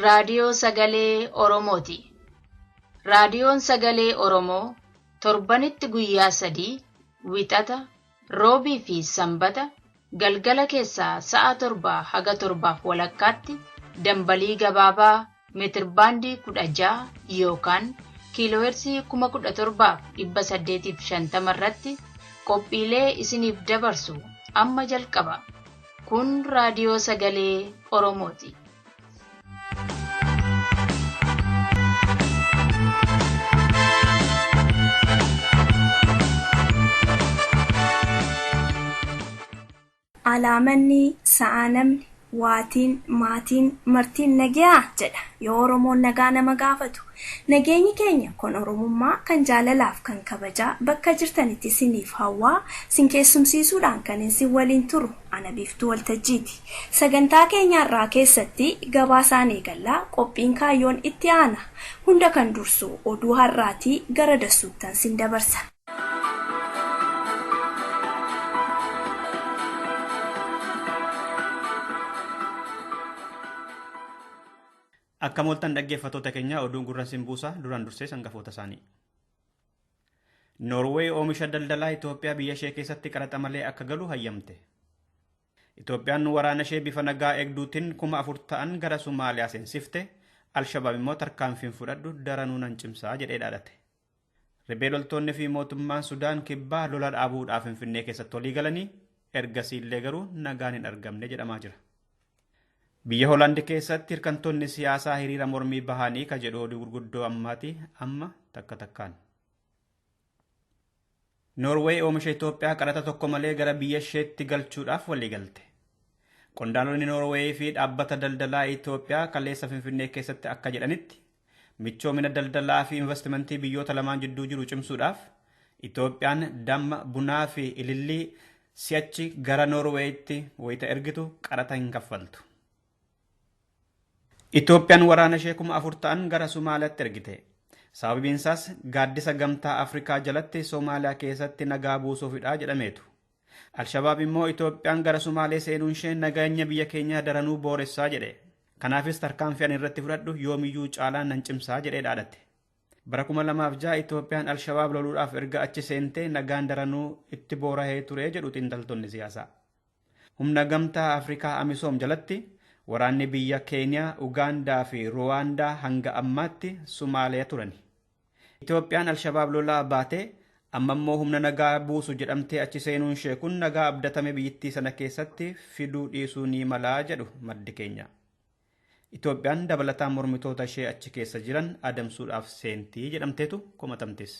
Raadiyoo Sagalee Oromooti. Raadiyoon Sagalee Oromoo torbanitti guyyaa 3, Wixata, Roobii fi Sanbata, galgala keessaa sa'a 7 haga 7:30tti dambalii gabaabaa meetirbaandii 16 yookaan kiiloohersii 17,850 irratti qophiilee isiniif dabarsu amma jalqaba. Kun Raadiyoo Sagalee Oromooti. Alaamanni sa'aa namni waatiin maatiin martiin nagaa jedha yoo Oromoon nagaa nama gaafatu. Nageenyi keenya kun Oromummaa kan jaalalaaf kan kabajaa bakka jirtanitti isiniif hawwaa sin keessumsiisuudhaan kan isin waliin turu ana Biiftuu Waltajjiiti. Sagantaa keenyaarraa keessatti gabaasaan eegallaa qophiin kaayyoon itti aana. Hunda kan dursu oduu har'aatii gara dassuuttan sin dabarsa. Akka mooltan dhaggeeffattoota keenya, oduun gurra sin buusa. Duraan dursee sangafoota isaanii. Noorweey oomisha daldalaa Itoophiyaa biyya ishee keessatti qaraxa malee akka galu hayyamte. Itoophiyaan waraana ishee bifa nagaa eegduutiin 4,000 ta'an gara Somaaliyaa seensifte. Alshabaab immoo tarkaanfiin fudhadhu daranuu nan cimsaa jedhee dhaadate. Riphee loltoonni fi mootummaan Sudaan Kibbaa lola dhaabuudhaaf Finfinnee keessatti walii galanii ergasiillee garuu nagaan hin argamne jedhamaa jira. Biyya Hoolaand keessatti hirkantoonni siyaasaa hiriira mormii bahanii ka jedhu oduu gurguddoo ammaati, amma takka takkaan. Noorweey oomisha Itoophiyaa qaraxa tokko malee gara biyya isheetti galchuudhaaf walii galte. Qondaalonni Noorweey fi dhaabbata daldalaa Itoophiyaa kaleessa Finfinnee keessatti akka jedhanitti, michoomina daldalaa fi investimentii biyyoota lamaan jidduu jiru cimsuudhaaf Itoophiyaan damma, bunaa fi ilillii si'achi gara Noorweeyitti wayita ergitu qaraxa hin kaffaltu. Itoophiyaan waraana ishee 4,000 ta'an gara Somaaliyaatti ergite. Sababiin isaas gaaddisa Gamtaa Afrikaa jalatti Somaaliyaa keessatti nagaa buusuufidha jedhameetu. Alshabaab immoo Itoophiyaan gara Somaalee seenuun ishee nageenya biyya keenyaa daranuu booressaa jedhe. Kanaafis tarkaanfii ani irratti fudhadhu yoomiyyuu caalaa nan cimsaa jedhee dhaadate. Bara 2006 Itoophiyaan Alshabaab loluudhaaf erga achi seentee nagaan daranuu itti boorahee ture jedhu xiinxaltoonni siyaasaa. Humna Gamtaa Afrikaa Amisoom jalatti waraanni biyya Keeniyaa, Ugaandaa fi Ruwaandaa hanga ammaatti Somaaliyaa turani. Itoophiyaan Alshabaab lolaa baatee amma immoo humna nagaa buusu jedhamtee achi seenuun ishee kun nagaa abdatame biyyittii sana keessatti fiduu dhiisuu ni malaa jedhu maddi keenya. Itoophiyaan dabalataan mormitoota ishee achi keessa jiran adamsuudhaaf seentii jedhamteetu komatamtis.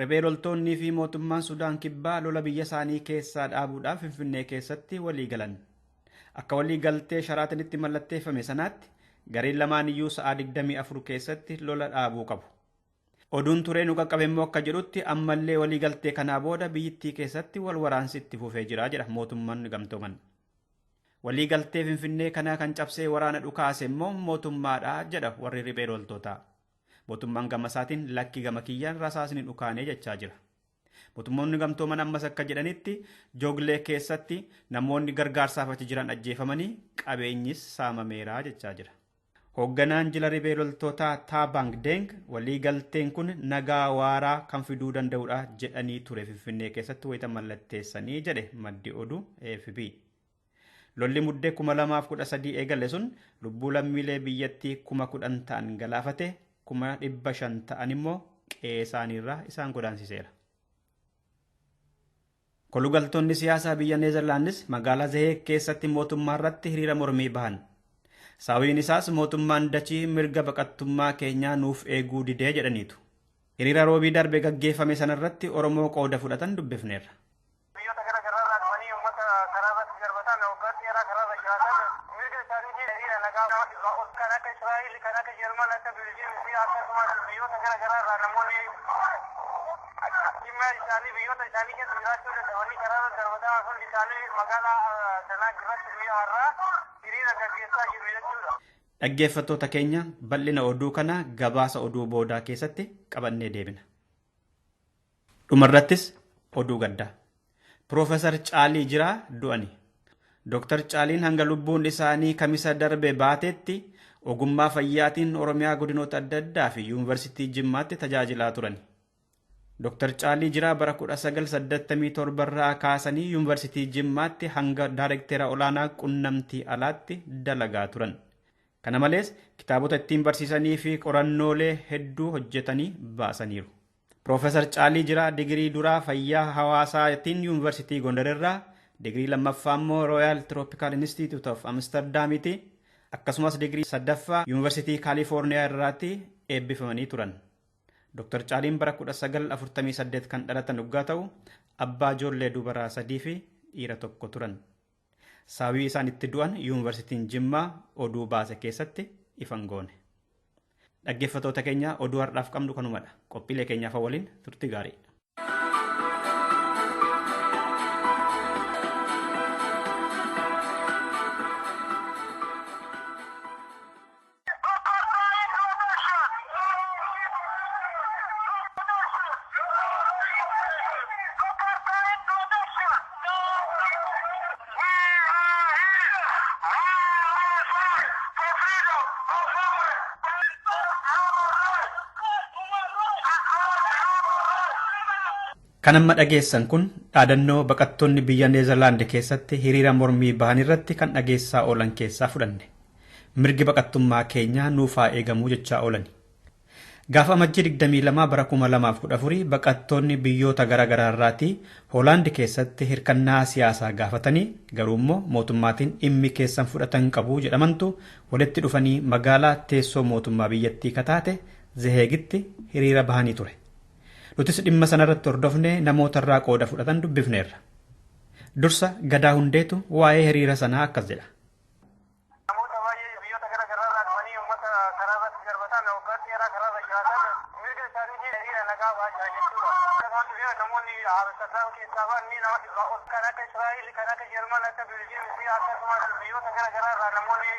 Riphee loltoonnii fi mootummaan Sudaan Kibbaa lola biyya isaanii keessaa dhaabuudhaaf Finfinnee keessatti walii galan. Akka walii galtee Sharaatanitti mallatteeffame sanaatti gareen lamaan iyyuu sa'aa 24 keessatti lola dhaabuu qabu. Oduun turee nu qaqqabe immoo akka jedhutti ammallee walii galtee kanaa booda biyyittii keessatti wal waraansi itti fufee jira jedha mootummaan gamtooman. Walii galtee Finfinnee kanaa kan cabsee waraana dhukaase immoo mootummaadha jedha warri riphee loltootaa. Mootummaan gama isaatiin lakki, gama kiyyaan rasaasni dhukaanee jechaa jira. Mootummoonni gamtooman ammas akka jedhanitti Jooglee keessatti namoonni gargaarsaaf achi jiran ajjeefamanii qabeenyis saamameera jechaa jira. Hoogganaan jila riphee loltootaa Taabang Deng walii galteen kun nagaa waaraa kan fiduu danda'udha jedhanii ture Finfinnee keessatti wayita mallatteessanii jedhe maddi oduu AFP. Lolli Muddee 2013 eegale sun lubbuu lammiilee biyyattii 10,000 ta'an galaafate, 500,000 ta'an immoo qe'ee isaaniirraa isaan godaansiseera. Kolugaltoonni siyaasaa biyya Neezerlaandis magaalaa Zahee keessatti mootummaa irratti hiriira mormii bahan. Sababiin isaas mootummaan dachii mirga baqattummaa keenyaa nuuf eeguu didee jedhaniitu. Hiriira Roobii darbe gaggeeffame sanarratti Oromoo qooda fudhatan dubbifneerra. Biyyoota gara garaarraa dhufanii uummata karaa irratti darbatan, waggaa dheeraa karaa irra jiraatan, mirga isaaniitiin hiriira nagaa nama dhibbaa ol kan akka Israa'el, kan akka Jarman, akka Beeljiyeem fi akkasumas biyyoota gara garaarraa namoonni dhimma isaanii biyyoota isaanii keessa jiraachuu dadhabanii karaa irra darbataman hundi isaanii magaalaa Danaag irratti guyyaa har'aa hiriira gaggeessaa jiru jechuudha. Dhaggeeffattoota keenya, bal'ina oduu kana gabaasa oduu boodaa keessatti qabannee deebina. Dhumarrattis oduu gaddaa. Piroofeesar Caalii Jiraa du'ani. Dr. Caaliin hanga lubbuun isaanii Kamisa darbe baatetti ogummaa fayyaatiin Oromiyaa godinoota adda addaa fi Yuunivarsiitii Jimmaatti tajaajilaa turan. Dr. Caalii Jiraa bara 1987 irraa kaasanii Yuunivarsiitii Jimmaatti hanga Daayirektera olaanaa qunnamtii alaatti dalagaa turan. Kana malees kitaabota ittiin barsiisanii fi qorannoolee hedduu hojjetanii baasaniiru. Piroofeesar Caalii Jiraa digirii duraa fayyaa hawaasaatiin Yuunivarsiitii Gondar irraa, digirii lammaffaa immoo Royal Tropical Institute of Amsterdamitti, akkasumas digirii sadaffaa Yuunivarsiitii Kaalifoorniyaa irraatti eebbifamanii turan. Dr. Caaliin bara 1948 kan dhalatan waggaa ta'u, abbaa ijoollee dubaraa sadii fi dhiira tokko turan. Sababii isaan itti du'an Yuunivarsiitiin Jimmaa oduu baase keessatti ifan goone. Dhaggeeffattoota keenya, oduu har'aaf qabnu kanumadha. Qophiilee keenyaaf waliin turtii gaarii. Kan amma dhageessan kun dhaadannoo baqattoonni biyya Neezerlaand keessatti hiriira mormii bahan irratti kan dhageessaa oolan keessaa fudhanne. Mirgi baqattummaa keenyaa nuuf haa eegamuu jechaa oolani. Gaafa Amajjii 22 bara 2014 baqattoonni biyyoota garaa garaa irraatii Hoolaand keessatti hirkannaa siyaasaa gaafatanii, garuu immoo mootummaatiin dhimmi keessan fudhatan qabu jedhamantu walitti dhufanii magaalaa teessoo mootummaa biyyattii kataate Zeheegitti hiriira bahanii ture. Nutis dhimma sanarratti hordofnee namoota irraa qooda fudhatan dubbifneerra. Dursa Gadaa Hundeetu waa'ee hiriira sanaa akkas jedha. Namoota baay'ee biyyoota gara garaa irraa dhufanii uummata karaa irratti darbatan, waggaa dheeraa karaa irra jiraatan, mirga isaaniitiin hiriira nagaa ba'aa jiran jechuudha. Akkasumas namoonni Amsterdam keessaa ba'an nama 100 ol, kan akka Israa'el, kan akka Jarman, akka Beeljiyeem fi akkasumas biyyoota gara garaa irraa namoonni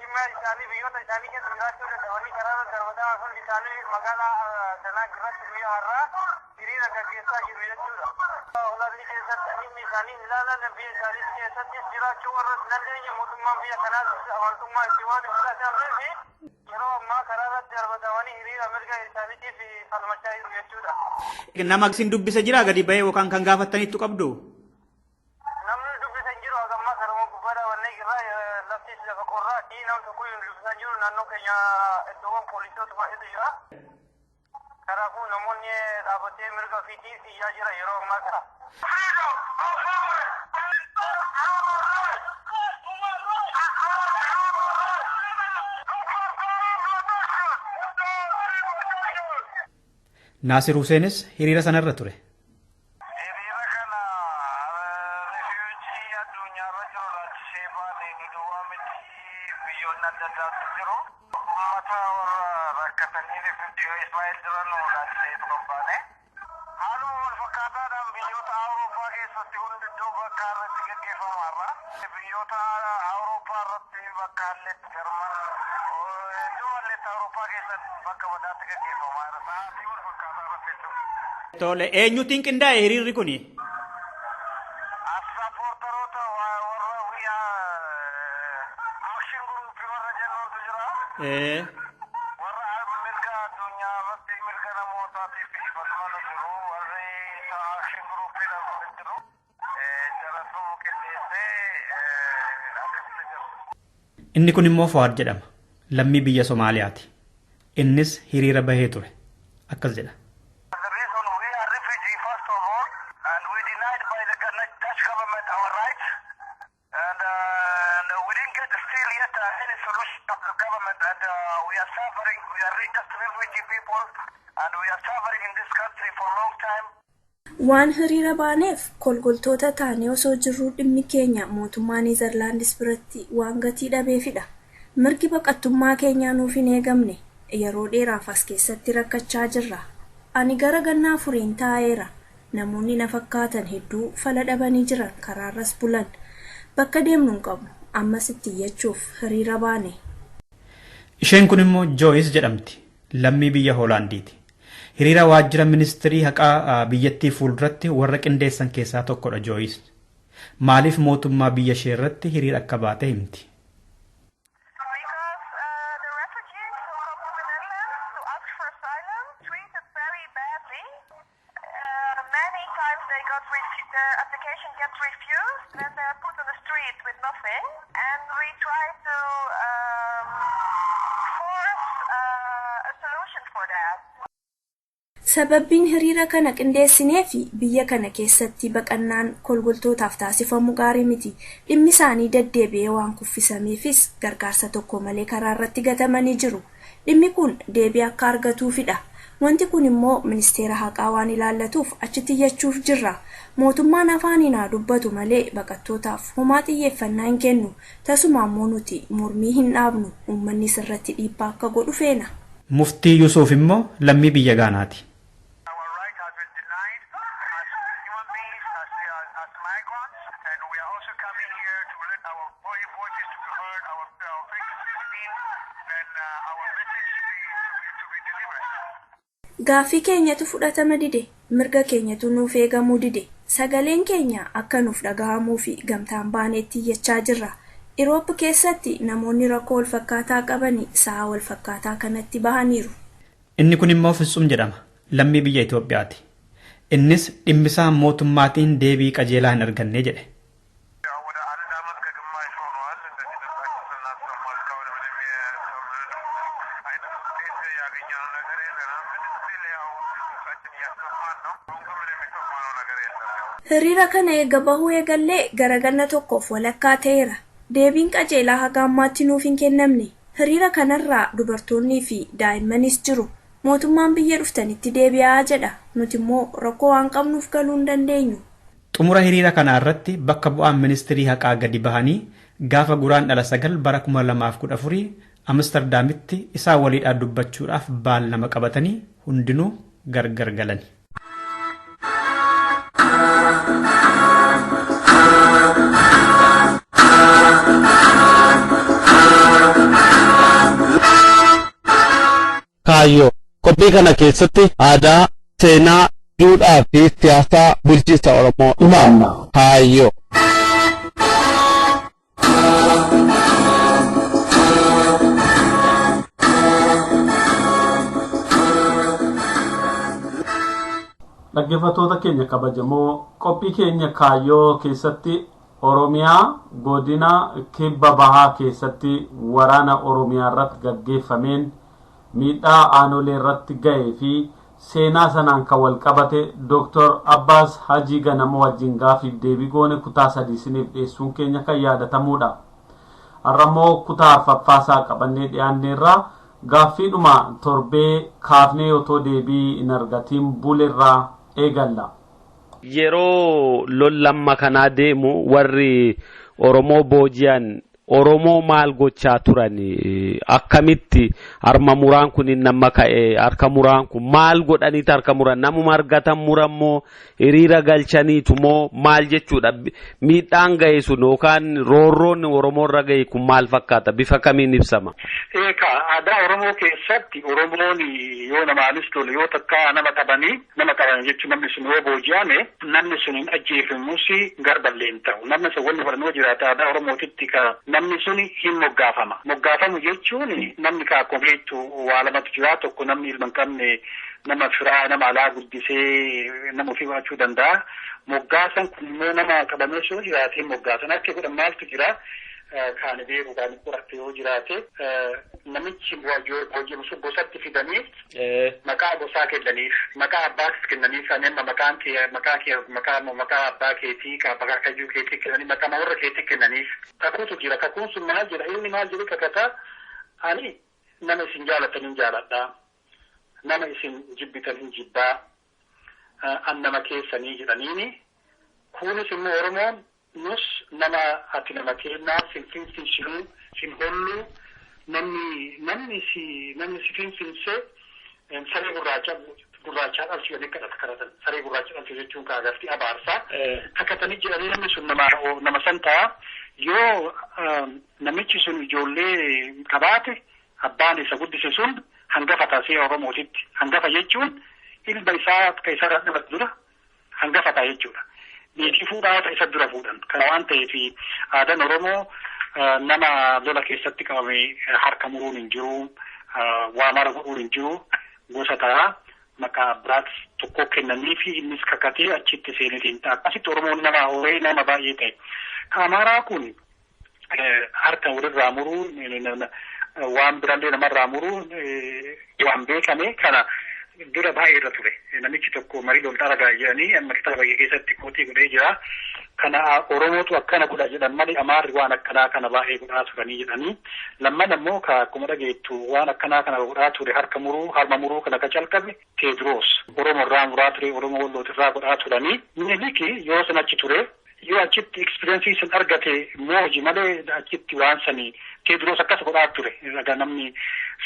dhimma isaanii biyyoota isaanii keessa jiraachuu dadhabanii karaa irra darbataman hundi isaanii magaalaa Danaag irratti guyyaa har'aa hiriira gaggeessaa jiru jechuudha. Hoolaandii keessatti dhimmi isaanii ilaalan, biyya isaanii keessattis jiraachuu warra hin dandeenye, mootummaan biyya kanaas amantummaa itti waan hin fudhatamnee fi yeroo ammaa karaa irratti darbatamanii hiriira mirga isaaniitiif falmachaa jiru jechuudha. Nama isin dubbise jira gadi bahee yookaan kan gaafattaniittu qabdu? Namni dubbise hin jiru hagammaa. Karuma gubbaa dhaabannee jirra. Laftis lafa qorraa fi namni tokko hin dubbisaa jiru. Naannoo keenya iddoowwan poolisoota baay'eetu jira. Kanaafuu namoonni dhaabbatee mirga ofiitiif iyyaa jira yeroo ammaa kana. Freedom of movement! Human rights! Human rights! Naasir Huseenis hiriira sanarra ture. Hiriira kana refugee addunyaarra jiru ilaalchisee baane. Nu duwwaa miti, biyyoonni adda addaatu jiru. Uummata warra rakkatanii refugee Israa'el jiran ilaalchisee kan baane. Haaluma wal fakkaataadhaan biyyoota Awurooppaa keessatti hundi iddoo bakka irratti gaggeeffama har'a. Biyyoota Awurooppaa irratti bakka alleetti, Jarman, iddoo alleetti Awurooppaa keessatti bakka badaatti gaggeeffama jira. Sa'aatii wal fakkaataa irratti jechuudha. Tole, eenyutiin qindaa'e hiriirri kuni? As supporteroota warra We Are Action Group warra jennuutu jira. Warra mirga addunyaa irratti mirga namootaatiif falmanu jiru. Warri Action Group jedhamu jiru. Jaratu qindeessee akkasitti jiru. Inni kun immoo Fuwaad jedhama. Lammii biyya Somaaliyaati. Innis hiriira bahee ture. Akkas jedha. The reason we are refugee, first of all, and we denied by the Dutch government our rights, and we didn't get still yet any solution of the government, and we are suffering. We are just refugee people, and we are suffering in this country for a long time. Waan hiriira baaneef kolgoltoota taanee osoo jirruu dhimmi keenya mootummaa Neezerlaandis biratti waan gatii dhabeefidha. Mirgi baqattummaa keenyaa nuuf hin eegamne. Yeroo dheeraaf as keessatti rakkachaa jirra. Ani gara gannaa 4n taa'eera. Namoonni na fakkaatan hedduu fala dhabanii jiran, karaarras bulan. Bakka deemnu hin qabnu. Ammas itti iyyachuuf hiriira baane. Isheen kun immoo Jooyis jedhamti. Lammii biyya Hoolaandiiti. Hiriira waajjira ministirii haqaa biyyattii fuulduratti warra qindeessan keessaa tokkodha Jooyis. Maaliif mootummaa biyya ishee irratti hiriira akka baate himti? Because the refugees who come to the Netherlands to ask for asylum treated very badly. Many times they got their application gets refused and they're put on the street with nothing. And we try to force a solution for that. Sababbiin hiriira kana qindeessinee fi biyya kana keessatti baqannaan kolgoltootaaf taasifamu gaarii miti. Dhimmi isaanii deddeebi'ee waan kuffisameefis gargaarsa tokko malee karaa irratti gatamanii jiru. Dhimmi kun deebii akka argatuufidha. Wanti kun immoo ministeera haqaa waan ilaallatuuf achitti iyyachuuf jirra. Mootummaan afaaniin haa dubbatu malee baqattootaaf homaa xiyyeeffannaa hin kennu. Tasuma immoo nuti mormii hin dhaabnu. Uummanni sirratti dhiibbaa akka godhu feena. Muftii Yusuuf immoo lammii biyya Gaanaati. Our right has been denied as human beings, as migrants, and we are also coming here to let our voices to be heard, our faces to be seen, and our message to be delivered. Gaaffii keenyatu fudhatama dide. Mirga keenyatu nuuf eegamuu dide. Sagaleen keenya akka nuuf dhagahamuu fi gamtaan baaneetti iyyachaa jirra. Iroop keessatti namoonni rakkoo wal fakkaataa qaban sa'a wal fakkaataa kanatti bahaniiru. Inni kun immoo Fitsum jedhama. Lammii biyya Itoophiyaati. Innis dhimmisaa mootummaatiin deebii qajeelaa hin arganne jedhe. ያው ወደ አንድ አመት ከግማሽ ሆኗል። እንደዚህ ድምጻችን ስናሰማ እስካሁን ምንም ምንም አይነት ውጤት ያገኘነው ነገር የለንም። ግን ስቲል ያው ድምጻችን እያሰማን ነው። አሁን ግን ምንም የሰማነው ነገር የለም። ያው Hiriira kana eega bahuu eegallee gara ganna tokkoof walakkaa ta'eera. Deebiin qajeelaa haga ammaatti nuuf hin kennamne. Hiriira kanarraa dubartoonnii fi daa'immanis jiru. Mootummaan biyya dhuftanitti deebi'aa jedha. Nuti immoo rakkoo waan qabnuuf galuu hin dandeenyu. Xumura hiriira kanaa irratti bakka bu'aan ministirii haqaa gadi bahanii gaafa guraandhala 9 bara 2014 Amsterdaamitti isaan waliidhaan dubbachuudhaaf baallama qabatanii hundinuu gargar galani. Kaayyoo qophii kana keessatti aadaa, seenaa, duudhaa fi siyaasaa bulchiinsa Oromoo ilaalla. Kaayyoo. Dhaggeeffattoota keenya kabajamoo qophii keenya kaayyoo keessatti Oromiyaa godina kibba bahaa keessatti waraana Oromiyaa irratti gaggeeffameen miidhaa aanolee irratti ga'ee fi seenaa sanaan kan wal qabate Dr. Abbaas Hajii Ganamoo wajjin gaafiif deebii goone kutaa sadii isiniif dhiyeessuun keenya kan yaadatamudha. Har'ammoo kutaa arfaffaasaa qabannee dhiyaanneerraa gaaffiidhuma torbee kaafnee otoo deebii hin argatiin bulerraa eegalla. Yeroo lollamma kanaa deemu warri Oromoo booji'an Oromoo maal gochaa turan akkamitti harma muraan kun nama ka'e harka muraan kun maal godhaniit harka muran namuma argatan muran moo hiriira galchaniitu moo maal jechuudha miidhaan ga'e sun yookaan roorroon Oromoo irra ga'e kun maal fakkaata bifa kamiin ibsama. Eegaa aadaa Oromoo keessatti Oromoon yoo namaanis tole yoo takka nama qabanii nama qaban jechuun namni sun yoo booji'ame namni sun hin ajjeefamus garballee hin ta'u namni sun wanni fudhannoo jiraata aadaa Oromootitti ka namni sun hin moggaafama. Moggaafamu jechuun namni ka akkuma beektu waa lamatu jira tokko namni ilma hin qabne nama firaa nama alaa guddisee nama ofii godhachuu danda'a. Moggaasan kun immoo nama qabamee sun jiraate moggaasan akka godhan maaltu jira Kan beeku kan qoratte yoo jiraate namichi booji'amu sun gosatti fidanii maqaa gosaa kennaniif maqaa abbaas kennaniif ani amma maqaan kee maqaa kee maqaa maqaa abbaa keetii ka maqaa kayyuu keetii kennanii maqaa warra keetii kennaniif kakuutu jira kakuun sun maal jedha inni maal jedhu kakata ani nama isin jaalatan hin jaaladha nama isin jibbitan hin jibbaa an nama keessanii jedhaniini kunis immoo Oromoon nus nama ati nama kennaa sin finfinsinuu sin holluu namni namni si namni si finfinsee saree gurraacha gurraachaa dhalchu jedhanii kadhata kadhatan saree gurraacha dhalchu jechuun kaa agartii abaarsaa kakatanii jedhanii namni sun nama nama san ta'a yoo namichi sun ijoollee qabaate abbaan isa guddise sun hangafa taasee Oromootitti hangafa jechuun ilma isaa ka isarraa dhalate dura hangafa ta'a jechuudha. Niitii fuudhaa isa dura fuudhan. Kana waan ta'eef aadaan Oromoo nama lola keessatti qabame harka muruun hin jiru, waa mara godhuun hin jiru, gosa ta'a. Maqaa biraat tokko kennanii fi innis kakatee achitti seenetiin ta'a. Akkasitti Oromoon nama horee nama baay'ee ta'e. Ka Amaaraa kun harka walirraa muruun waan biraallee namarraa muruun waan beekame kana dura baay'ee irra ture. Namichi tokko marii loltaa ragaa jedhanii amma kitaaba keessatti kootii godhee jira. Kana Oromootu akkana godha jedhan malee Amaarri waan akkanaa kana baay'ee godhaa turanii jedhanii. Lamman ammoo ka akkuma dhageettu waan akkanaa kana godhaa ture harka muruu harma muruu kana ka calqabe Teediroos Oromoo irraa muraa ture Oromoo Wallootirraa godhaa turanii. Minilik yoo san achi ture yoo achitti ekspiriensii san argate mooji malee achitti waan sani Teediroos akkas godhaa ture. Egaa namni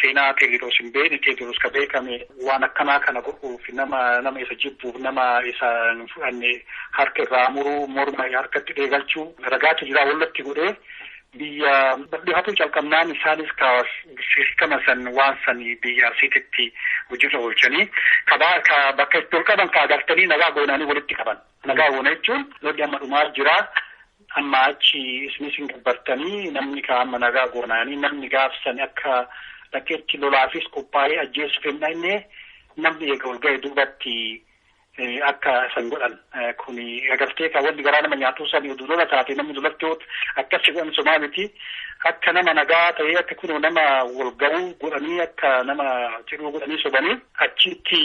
seenaa Teediroos hin beekne Teediroos ka beekame waan akkanaa kana godhuuf nama isa jibbuuf nama isa hin fudhanne harka irraa muruu morma harkatti dheegalchuu ragaatu jira wallatti godhee biyya bal'ifatu calqabnaan isaanis ka sistama san waan san biyya Arsiititti hojiirra oolchanii ka bakka itti ol qaban ka agartanii nagaa goonanii walitti qaban. Nagaa goona jechuun lolli amma dhumaa jira. Amma achi isinis hin gabbartanii namni ka amma nagaa goonaanii namni gaafsan akka dhaqeetti lolaafis qophaa'ee ajjeesuuf hin dhaqne namni eega ol ga'e duubatti akka san godhan kuni agartee ka wanni garaa nama nyaatu sani oduu lola taate namni lolatti akkasi godhan somaa miti akka nama nagaa ta'ee akka kunoo nama wal ga'uu godhanii akka nama jedhuu godhanii sobanii achitti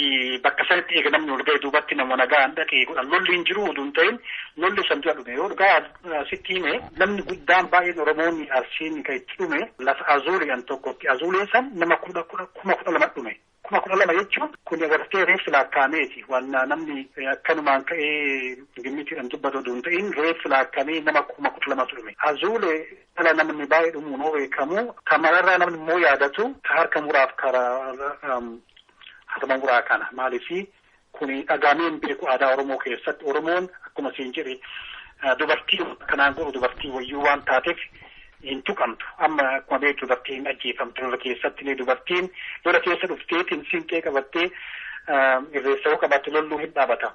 bakka sanitti eega namni ol ga'e duubatti nama nagaa hin dhaqee godhan lolli hin jiru oduu hin ta'in lolli san dura dhume yoo dhugaa sitti hime namni guddaan baay'een Oromoonni Arsiin kan itti dhume lafa Azuuriyan tokkotti Azuuleen san nama 12,000 dhume. 12,000 jechuun kun agartee reeffi laakkaameeti. Waan namni akkanumaan ka'ee gimmitiidhaan dubbatu oduu hin ta'in reeffi laakkaamee nama 12,000 dhume. Azuulee dhala namni baay'ee dhumuun hoo beekamu kamararraa namni immoo yaadatu harka muraaf karaa harma muraa kana maaliifi kuni dhagaamee hin beeku aadaa Oromoo keessatti Oromoon akkuma siin jedhe dubartii akkanaan godhu dubartii wayyuu waan taateef hin tuqamtu. Amma akkuma beektu dubartiin ajjeefamtu lola keessatti illee dubartiin lola keessa dhufteetiin siinqee qabattee irreessa hoo qabatte lolluu hin dhaabata.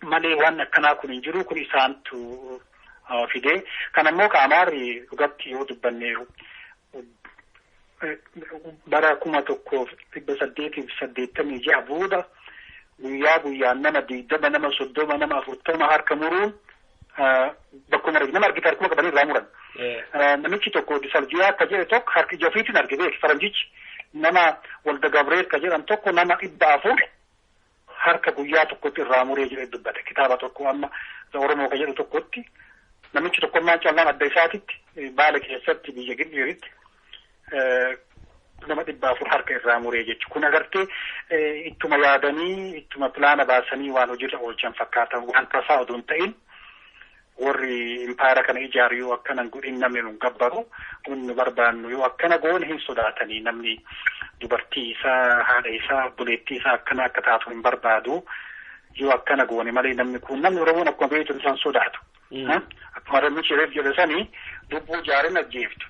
Malee waan akkanaa kun hin jiru kun isaantu fidee. Kan ammoo ka Amaarri dhugatti yoo dubbanne bara 1886 booda guyyaa guyyaan nama 20 nama 30 nama 40 harka muruun bakkuma nama argite harkuma qabanii irraa muran. Namichi tokko Disaljiyaa akka jedhe tokko harka ija ofiitiin arge beeki faranjichi nama Walda Gabriel ka jedhan tokko nama 400 harka guyyaa tokkotti irraa muree jedhe dubbate kitaaba tokko amma Oromoo ka jedhu tokkotti namichi tokkummaan callaan adda isaatitti Baale keessatti biyya Gibxiitti nama 400 harka irraa muree jechu kun agartee ittuma yaadanii ittuma pilaana baasanii waan hojiirra oolchan fakkaatan waan tasaa oduu hin ta'in warri impaayera kana ijaaru yoo akkana godhin namni nu gabbaru kun nu barbaannu yoo akkana goone hin sodaatanii namni dubartii isaa haadha isaa obboleettii isaa akkana akka taatu hin barbaadu yoo akkana goone malee namni kun namni Oromoon akkuma beektu isaan sodaatu. Akkuma namichi reef jedhe sanii lubbuu jaaran ajjeeftu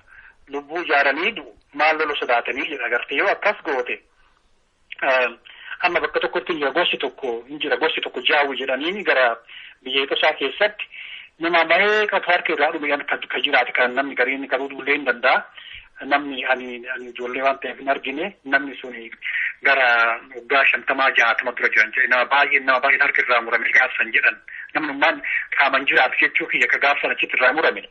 lubbuu jaaranii du'u maal lolu sodaatanii jedha agartee yoo akkas goote amma bakka tokkotti hin jira gosti tokko hin jira gosti tokko jaawu jedhanii gara biyya isaa keessatti nama meeqatu harka irraa dhume kan jiraate kan namni gariin garuu dhullee hin danda'a. Namni ani ijoollee waan ta'eef hin argine namni sun gara waggaa 50 60 dura jiran jedhe nama baay'een harka irraa murame gaafsan jedhan namnummaan qaaman jiraatu jechuu kiyya ka gaafsan achitti irraa murame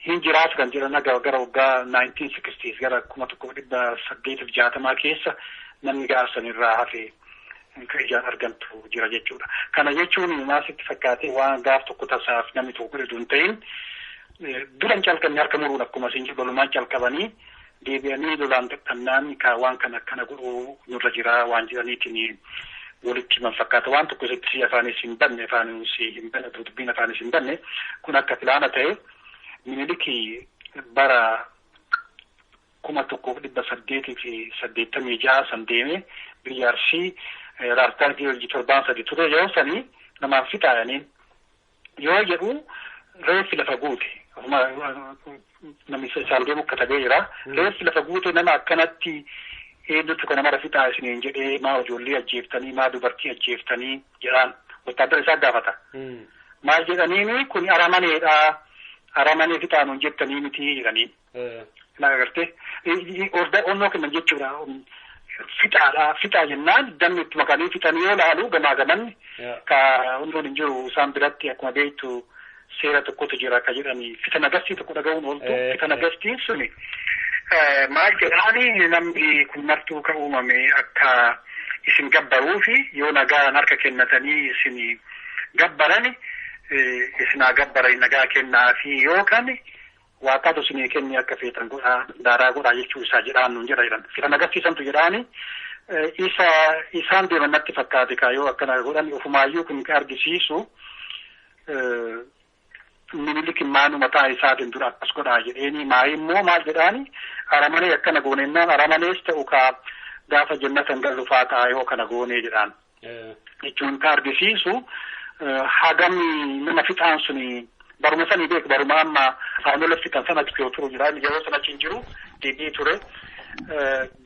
hin jiraatu kan jedhan gara waggaa 1960s gara 1860 keessa namni gaafsan irraa hafe kan ijaan argamtu jira jechuudha. Kana jechuun maasitti fakkaatee waan gaaf tokko tasaaf namni tokko godhatu hin ta'in duran calqabni harka muruun akkuma isin jedhu lolumaan calqabanii deebi'anii lolaan dadhabnaan ka waan kana akkana godhuu nurra jira waan jedhaniitiin walitti himan fakkaata. Waan tokko isitti afaanis hin banne afaanis hin banne dubbiin afaanis hin banne kun akka filaana ta'e Minilik bara 1886 san deeme biyya Arsii raastaan hojii 73 ture yoo sanii namaan fixaayaniin yoo jedhu reeffi lafa guute namni isaan deemu katabee jira. Reeffi lafa guute nama akkanatti eenyutu kana mara fixaa isiniin jedhee maa ijoollee ajjeeftanii maa dubartii ajjeeftanii jedhaan wotaadara isaa gaafata. Maal jedhaniini kun aramaneedha. Aramanee fixaa nuun jettanii miti jedhaniin. Agartee onnoo kennan jechuudha. Fixaadha. Fixaa jennaan dammi itti makanii fixanii yoo laalu gamaa gamanni ka hundoon hin jiru isaan biratti akkuma beektu seera tokkotu jira ka jedhani fixa nagastii tokko dhaga'uun ooltu fixa nagastiin suni maal jedhaani namni kun martuu ka uumame akka isin gabbaruufi yoo nagaan harka kennatanii isin gabbarani isinaa gabbarani nagaa kennaafi yookaan waaqatu isinii kenne akka feetan godhaa daaraa godhaa jechuu isaa jedhaan nuun jedha jedhan. Fixa nagarsiisantu jedhaani isa isaan deeman natti fakkaate kaa yoo akkana godhan ofumaayyuu kun ka argisiisu Minilik maanu mataa isaatiin dura akkas godhaa jedheeni maayi immoo maal jedhaani aramanee akkana goonennaan aramalees ta'u kaa gaafa jannatan galufaa ta'a yoo kana goonee jedhaan. Jechuun ka argisiisu hagam nama fixaan suni baruma sanii beeku baruma amma faanola fixan sana achi turu jira yeroo sana achi hin jiru deebi'ee ture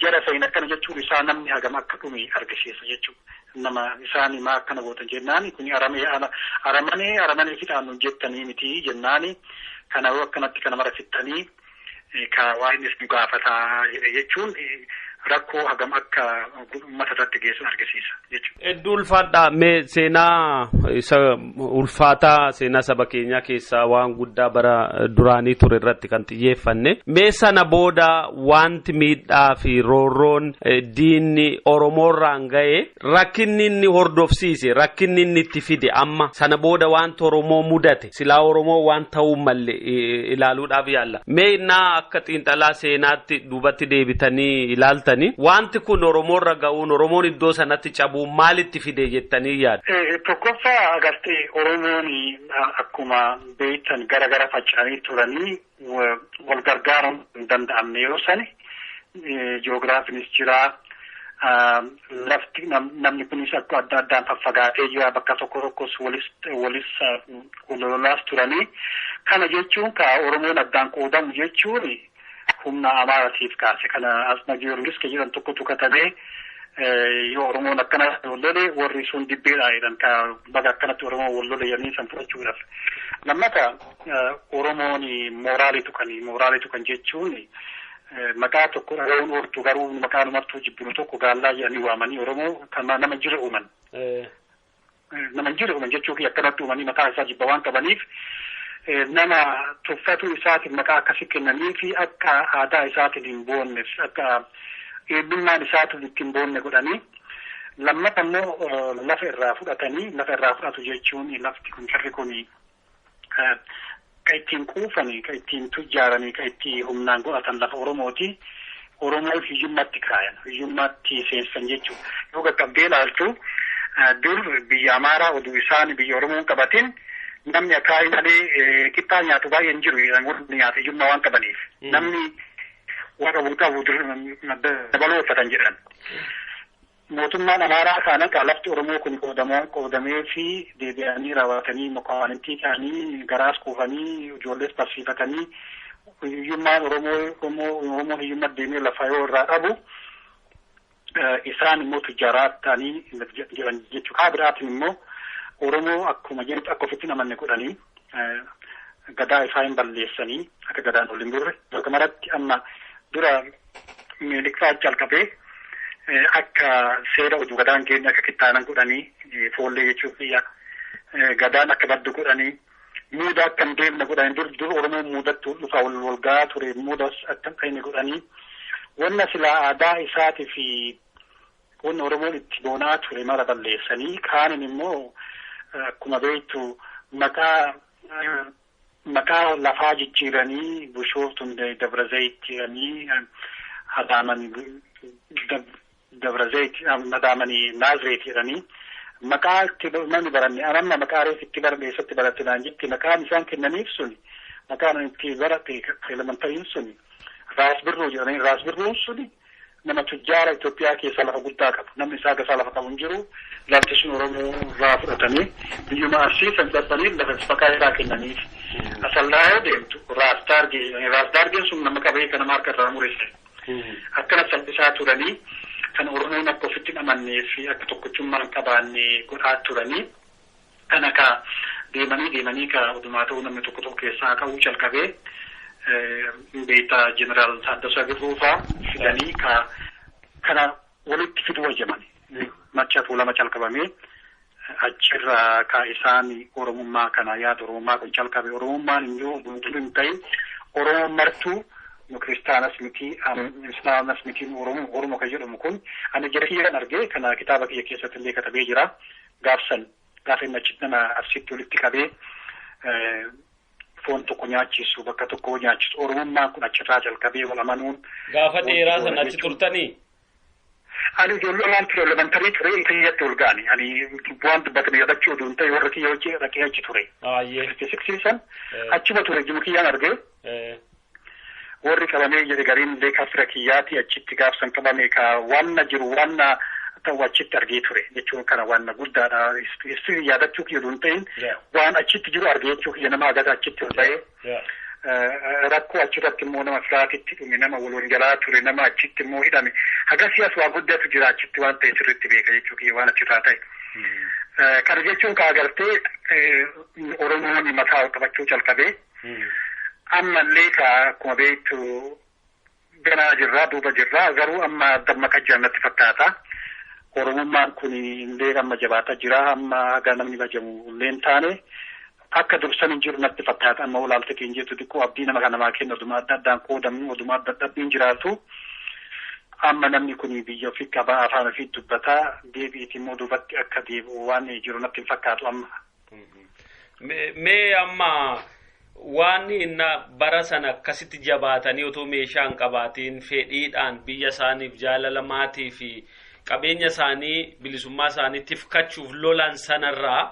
jara sayin akkana jechuun isaa namni hagam akka dhume argisiisa jechuudha. Nama isaanii maa akkana gootan jennaani kun aramanee fixaan nuun jettanii miti jennaani kana yoo akkanatti kana mara fixxanii ka waa innis nu gaafataa jedhe jechuun rakkoo hagam akka uummata irratti geessu argisiisa jechuudha. Hedduu ulfaadha. Mee seenaa isa ulfaataa seenaa saba keenyaa keessaa waan guddaa bara duraanii ture irratti kan xiyyeeffanne. Mee sana booda wanti miidhaa fi roorroon diinni Oromoorraan ga'e rakkinni inni hordofsiise rakkinni inni itti fide amma sana booda wanti Oromoo mudate silaa Oromoo waan ta'uu malle ilaaluudhaaf yaalla. Mee innaa akka xiinxalaa seenaatti duubatti deebitanii ilaaltan wanti kun Oromoorra ga'uun Oromoon iddoo sanatti cabuun maalitti fide jettanii yaaddu? Tokkoffaa agartee Oromoon akkuma beektan gara gara faca'anii turanii wal gargaaruun hin danda'amne yeroo sani ji'oogiraafiinis jira lafti namni kunis akka adda addaan faffagaatee jira bakka tokko tokkos walis lolaas turanii kana jechuun ka Oromoon addaan qoodamu jechuun humna Amaaratiif kaase kana Asma Giyoorgis ka jedhan tokkotu katabee yoo Oromoon akkana wal lole warri sun dibbeedha jedhan ka baga akkanatti Oromoon wal lole jedhanii san fudhachuudhaaf. Lammata Oromoon mooraalii tuqan jechuun maqaa tokko dhaga'uun ooltu garuu maqaa numartuu jibbinu tokko gaallaa jedhanii waamanii Oromoo kan nama jira uuman. Nama jira uuman jechuu kiyya akkanatti uumanii mataa isaa jibba waan qabaniif nama tuffatu isaatiin maqaa akkasii kennanii fi akka aadaa isaatiin hin boonneef akka eenyummaan isaatiin ittiin boonne godhanii lammata immoo lafa irraa fudhatanii lafa irraa fudhatu jechuun lafti kun jarri kun ka ittiin quufanii ka ittiin tujjaaranii ka ittiin humnaan godhatan lafa Oromooti. Oromoo hiyyummaatti kaayan hiyyummaatti seensan jechuudha. Yoo qaqqabdee ilaaltu dur biyya Amaaraa oduu isaan biyya Oromoon qabatin namni akaayii malee qixxaa nyaatu baay'ee hin jiru warri nyaata hiyyummaa waan qabaniif. Namni waan qabu qabu dabaloo uffatan jedhan. Mootummaan Amaaraa kana kan lafti Oromoo kun qoodamee fi deebi'anii raawwatanii mokaanittii ta'anii garaas kuufanii ijoollees barsiifatanii hiyyummaan Oromoo hiyyummaa deemee lafa yoo irraa dhabu isaan immoo tujjaaraa ta'anii jiran jechuudha. Kaa biraatiin immoo Oromoo akkuma jedhu akka ofitti namanne godhanii gadaa isaa hin balleessanii akka gadaan ol hin burre. Bakka maratti amma dura Minilik fa'aa jalqabee akka seera oduu gadaan keenya akka kittaanan godhanii foollee jechuuf biyya gadaan akka baddu godhanii muuda akka hin deemne godhanii dur Oromoon muudattu dhufa wal gahaa ture muudas akka hin dhayne godhanii wanna silaa aadaa isaatii fi wanna Oromoon itti boonaa ture mara balleessanii kaanin immoo akkuma beektu maqaa lafaa jijjiiranii Bishooftuun Dabra Zayit jedhanii Adaaman Dabra Zayit Adaamanii Naazireet jedhanii maqaa itti namni baranne amma maqaa reef itti baranne eessatti baratte naan jetti maqaan isaan kennaniif suni maqaan itti barate elementariin suni Raas Birruu jedhanii Raas Birruun suni nama tujjaara Itoophiyaa keessa lafa guddaa qabu namni isaa gasaa lafa qabu hin jiru lafti sun Oromoo irraa fudhatanii biyyuma Arsii san darbanii lafa maqaa irraa kennaniif. Asallaa yoo deemtu Raas Daargee jedhanii Raas Daargeen sun nama qabee kan nama harka irraa murese. Akkana salphisaa turanii kan Oromoon akka ofitti hin amannee fi akka tokkochummaa hin qabaanne godhaa turanii kan akka Deemanii deemanii ka odumaa ta'uu namni tokko tokko keessaa ka'uu jalqabee beektaa Jeneraal Taaddasaa Birruufaa fidanii ka kana walitti fiduu wayyaman. Machaa Tuulama calqabamee achirraa ka isaan Oromummaa kana yaada Oromummaa kun calqabe. Oromummaan immoo guutuu hin ta'in Oromoon martuu nu kiristaanas miti islaamas miti Oromoo Oromoo kan jedhamu kun ani jara kiyya kan argee kana kitaaba kiyya keessatti illee katabee jira gaafsan gaafa inni achitti nama Arsiitti walitti qabee foon tokko nyaachisu bakka tokko nyaachisu Oromummaan kun achirraa jalqabee wal amanuun. Gaafa dheeraa sana achi turtanii? Ani ijoollee ture elementarii ture kiyyatti ol ga'ani. Ani waan dubbatame yaadachuu oduu hin ta'e warra kiyya hojii dhaqee achi ture. Siksiisan achuma ture jimu kiyyaan argee. Warri qabamee jedhe gariin illee kafira kiyyaati achitti gaafsan qabame ka wanna jiru wanna ta'u achitti argee ture jechuun kana wanna guddaadha. Isti yaadachuu kiyya oduu hin ta'in waan achitti jiru argee jechuu kiyya nama agata achitti ol ba'ee. Rakkoo achirratti immoo nama firaatitti dhume nama wal jalaa ture nama achitti immoo hidhame hagasii as waa guddaatu jira achitti waan ta'e sirriitti beeka jechuu kiyya waan achirraa ta'e. Kana jechuun ka agartee Oromoon mataa ol qabachuu jalqabee ammallee ka akkuma beektu ganaa jirraa duuba jirraa garuu amma dammaqa jiran natti fakkaata. Oromummaan kun illee amma jabaataa jira amma haga namni bajamu illee hin taane. Akka dursan hin jiru natti fakkaata amma olaalte keenya jirtu xiqqoo abdii nama kan namaa kennu oduma adda addaan qoodamnu oduma adda adda jiraatu. Amma namni kun biyya ofii qabaa afaan ofii dubbataa deebiitii immoo duubatti akka deebi'u waan jiru natti hin fakkaatu amma. Mee amma waan inna bara sana akkasitti jabaatanii otoo meeshaa hin qabaatiin fedhiidhaan biyya isaaniif jaalala maatii fi qabeenya isaanii bilisummaa isaanii tifkachuuf lolan sanarraa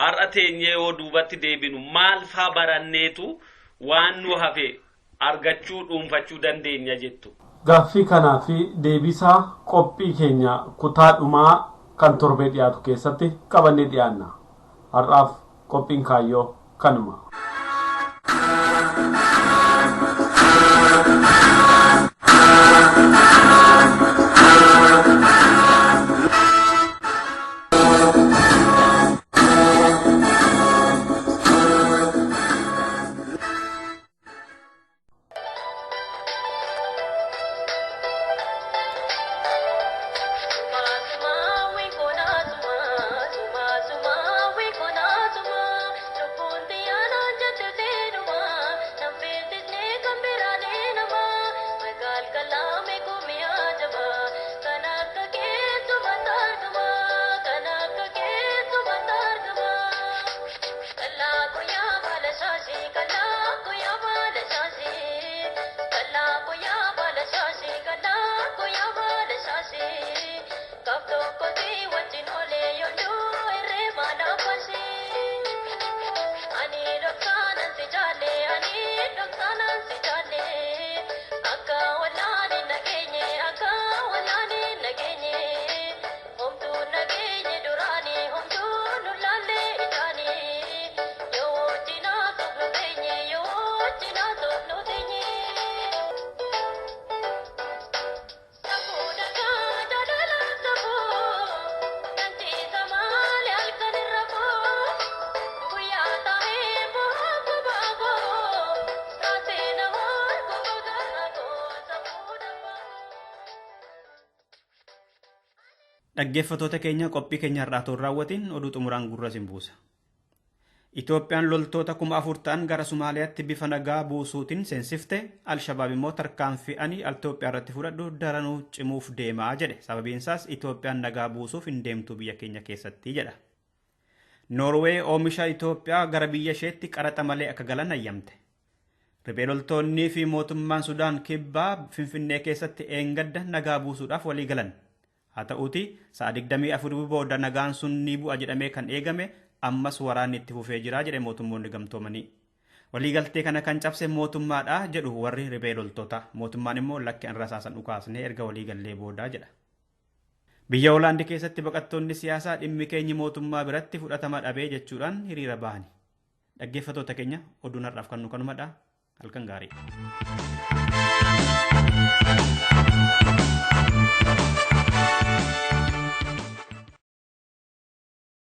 har'a teenyee yoo duubatti deebinu maal faa baranneetu waan nu hafe argachuu dhuunfachuu dandeenya jettu. Gaaffii kanaa fi deebisaa qophii keenya kutaa dhumaa kan torbee dhiyaatu keessatti qabannee dhiyaanna. Har'aaf qophiin kaayyoo kanuma. Dhaggeeffattoota keenya qophii keenya har'aa toon raawwatiin oduu xumuraan gurra isin buusa. Itoophiyaan loltoota 4,000 ta'an gara Somaaliyaatti bifa nagaa buusuutiin seensifte Alshabaab immoo tarkaanfii ani Itoophiyaa irratti fudhadhu daranuu cimuuf deemaa jedhe. Sababiin isaas Itoophiyaan nagaa buusuuf hin deemtu biyya keenya keessatti jedha. Noorwee oomisha Itoophiyaa gara biyya isheetti qaraxa malee akka galan hayyamte. Riphee loltoonnii fi mootummaan Sudaan kibbaa Finfinnee keessatti eengadda nagaa buusuudhaaf walii galan. Haa ta'uuti sa'a 24 booda nagaan sun ni bu'a jedhamee kan eegame ammas waraanni itti fufee jira jedhe mootummoonni gamtoomanii. Waliigaltee kana kan cabse mootummaadha jedhu warri riphee loltoota. Mootummaan immoo lakki an rasaasan dhukaasnee erga waliigallee boodaa jedha. Biyya Hoolaandi keessatti baqattoonni siyaasaa dhimmi keenyi mootummaa biratti fudhatama dhabee jechuudhaan hiriira bahani. Dhaggeeffattoota keenya oduun har'aaf kan nu kanumadha. Halkan gaarii.